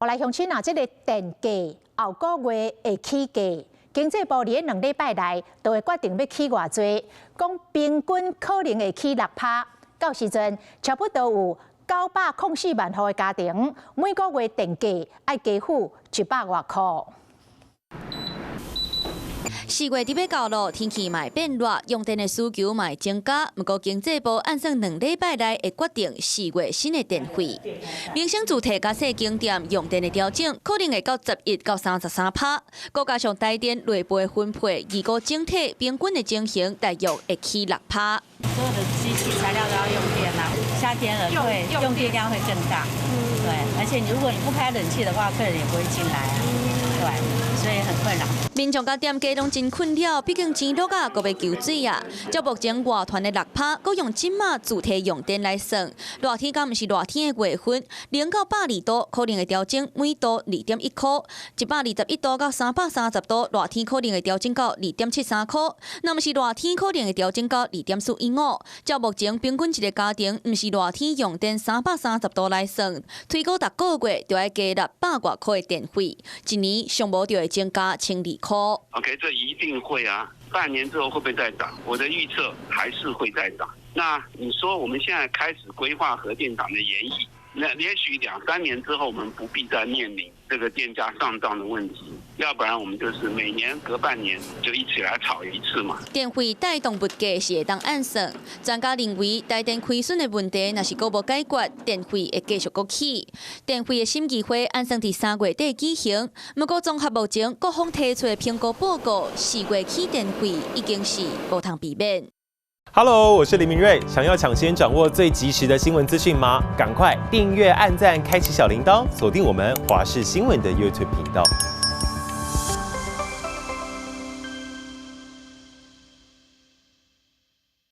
來鄉親啊，這个電價後個月會起價，經濟部佇咧2禮拜內就會決定欲起偌濟，講平均可能會起6趴。到時陣差不多有904萬戶的家庭，每個月電價愛加付100外箍。 4月底欲到囉，天氣嘛會變熱，用電的需求嘛會增加。毋過經濟部按算2禮拜內會決定4月新的電費。民生主題佮細間店用電的調整，可能會到11到33趴。閣加上台電內部的分配，預估整體平均的情形大約會起6趴。所有的機器材料都要用電啊，夏天了會用電量會更大。對，而且如果你不開冷氣的話，客人也不會進來啊。對，所以很困擾。民眾佮店家攏真困擾，畢竟錢落啊，閣欲求水啊。照目前外傳的6趴，閣用這馬主體用電來算，熱天佮毋是熱天的月份，0到120度可能會調整每度2.1箍，121度到330度，熱天可能會調整到2.73箍，若毋是熱天可能會調整到2.415。照目前平均一个家庭，毋是熱天用電330度來算，推估逐個月就愛加600外箍的電費，一年上無就會增加1200箍。 OK，這一定會啊！半年之後會不會再漲？我的預測還是會再漲。那你說我們現在開始規劃核電廠的延役，那也許兩三年之後，我們不必再面臨這個電價上漲的問題。要不然我們就是每年隔半年就一起來炒一次嘛。電費帶動物價是會當按算，專家認為台電虧損的問題若是閣無解決，電費會繼續閣起。電費的審議會按算佇3月底舉行，毋過綜合目前各方提出的評估報告，4月起電費已經是無通避免。 Hello，我是林明睿，想要搶先掌握最及時的新聞資訊嗎？趕快訂閱、按讚、開啟小鈴鐺，鎖定我們華視新聞的 YouTube 頻道。